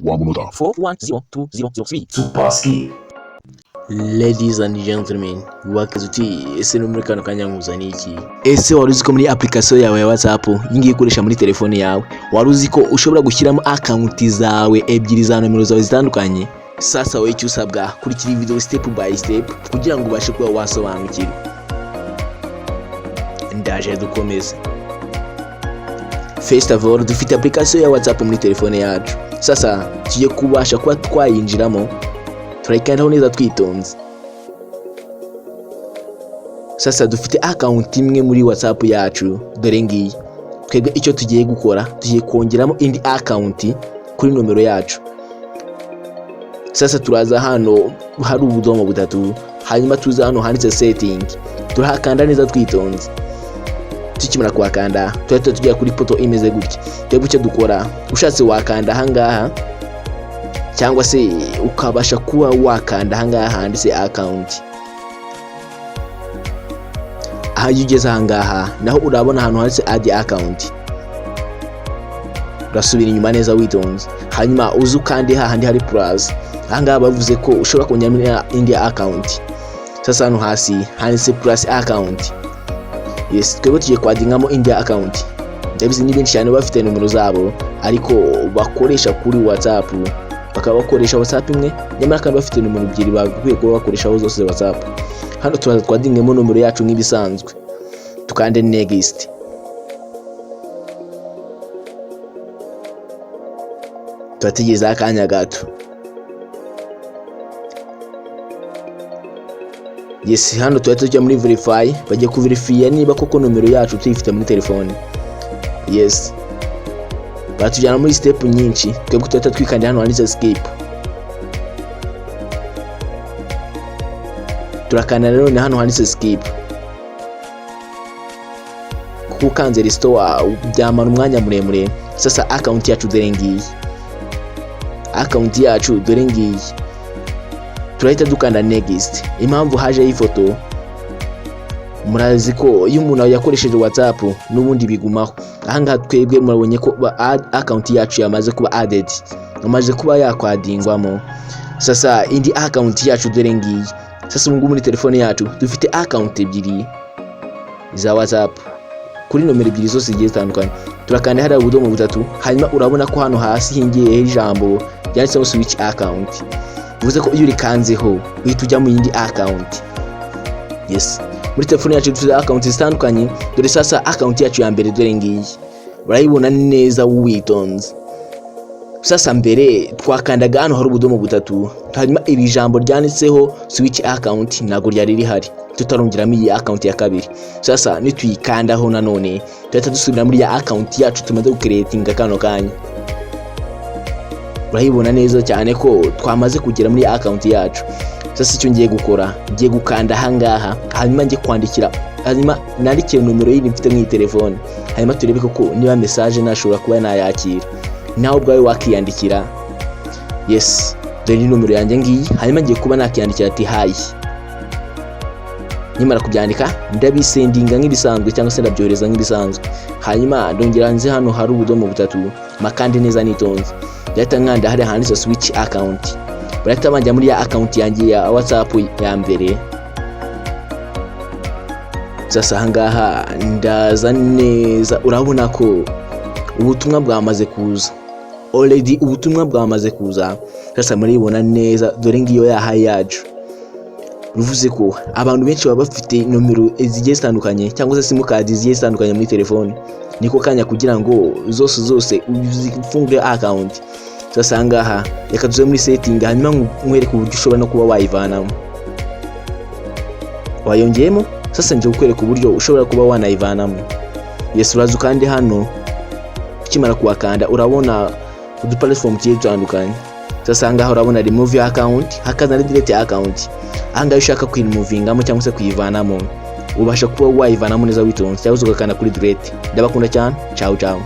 Wa munota. 4102003. Superski. Ladies and gentlemen, wakaze uti ese no muri kano kanya nkuzaniye iki? Ese wari uzi ko muri application yawe ya WhatsApp, iyi ngiyi ukoresha muri telefone yawe, wari uzi ko ushobora gushyiramo account zawe ebyiri za nomero zawe zitandukanye? Sasa wowe icyo usabwa, kurikira iyi video step by step kugira ngo ubashe kuba wasobanukirwa. Ndaje dukomeze. First of all, dufite application ya WhatsApp muri telefone yacu. Sasa tugiye kubasha kuba twayinjiramo, turayikandaho neza twitonze. Sasa dufite account imwe muri WhatsApp yacu, dore ngiyi. Twebwe icyo tugiye gukora, tugiye kongeramo indi account kuri nomero yacu. Sasa turaza hano hari ubudomo butatu, hanyuma tuza hano handitse setting, turahakanda neza twitonze. Tukimara kuhakanda, tuhita tujya kuri poto imeze gutya. Twebwe icyo dukora, ushatse wakanda ahangaha cyangwa se ukabasha kuba wakanda ahangaha handitse account. Aha iyo ugeze ahangaha naho urabona ahantu handitse add account, urasubira inyuma neza witonze, hanyuma uze ukande hahandi hari plus. Ahangaha bavuze ko ushobora kongeramo indi account. Sasa hano hasi handitse plus account. Yes, twebwe tugiye kwadingamo indi account. Ndabizi ni benshi cyane bafite nomero zabo ariko bakoresha kuri WhatsApp, bakaba bakoresha WhatsApp imwe, nyamara kandi bafite nomero ebyiri bagakwiye kuba bakoreshaho zose WhatsApp. Hano turaza twadingemo nomero yacu nk'ibisanzwe, tukande next. Turategereza akanya gato. Yes, hano tuhita tujya muri verify, bagiye kuverifiya niba koko nomero yacu tuyifite muri telefone. Yes, batujyana muri step nyinshi, twebwe tuhita twikandira hano handitse skip. Turakanda nanone hano handitse skip, kuko ukanze restore byamara umwanya muremure. Sasa account yacu dore ngiyi, account yacu dore ngiyi. Turahita dukanda next. Impamvu hajeho ifoto, murazi ko iyo umuntu yakoresheje WhatsApp n'ubundi bigumaho. Ahangaha twebwe murabonye ko account yacu yamaze kuba added, yamaze kuba yakwadingwamo. Sasa indi account yacu dore ngiyi. Sasa ubu ngubu muri telefone yacu dufite account ebyiri za WhatsApp kuri nomero ebyiri zose zigiye zitandukanye. Turakanda hariya ubudomo butatu, hanyuma urabona ko hano hasi hingiyeho ijambo ryanditseho switch account, bivuze ko iyo urikanzeho uhita ujya mu yindi account. Yes, muri telefone yacu dufite account zitandukanye. Dore sasa account yacu ya mbere dore ngiyi, urayibona neza witonze. Sasa mbere twakandaga hano hari ubudomo butatu, hanyuma iri jambo ryanditseho switch account ntabwo ryari rihari, tutarongeramo iyi account ya kabiri. Sasa nituyikandaho nanone tuhita dusubira muri ya account yacu tumaze gukeretinga kano kanya. Urayibona neza cyane ko twamaze kugera muri account yacu. Sasa icyo ngiye gukora, ngiye gukanda ahangaha, hanyuma njye kwandikira, hanyuma nandikire nomero yindi mfite mu telefone, hanyuma turebe koko niba message nashobora kuba nayakira. Nawe ubwawe wakiyandikira. Yes, dore ni nomero yanjye ngiyi, hanyuma ngiye kuba nakiyandikira ati hi. Nimara kubyandika ndabisendinga nk'ibisanzwe cyangwa se ndabyohereza nk'ibisanzwe, hanyuma ndongera nze hano hari ubudomo butatu makandi neza nitonze, ndahita nkanda hariya handitse switch account, barahita banjya muri ya account yanjye ya WhatsApp ya mbere. Sasa ahangaha ndaza neza, urabona ko ubutumwa bwamaze kuza already, ubutumwa bwamaze kuza. Sasa muribona neza, dore ngiyo ya hi yacu. Bivuze ko abantu benshi baba bafite nomero zigiye zitandukanye cyangwa se simukadi zigiye zitandukanye muri telefone, niko kanya kugira ngo zose zose uzifungure account. Sasa ahangaha reka tuze muri setting, hanyuma nkwereke uburyo ushobora no kuba wayivanamo. Wayongeyemo, sasa ngiye kukwereka uburyo ushobora kuba wanayivanamo. Yes, uraza ukande hano, ukimara kuhakanda urabona uduplatform tugiye dutandukanye. Sasa ahangaha urabona remove account, hakaza na delete account. Ahangaha iyo ushaka kuyimovingamo cyangwa se kuyivanamo, ubasha kuba wayivanamo neza witonze, cyangwa se ugakanda kuri delete. Ndabakunda cyane, ciao ciao.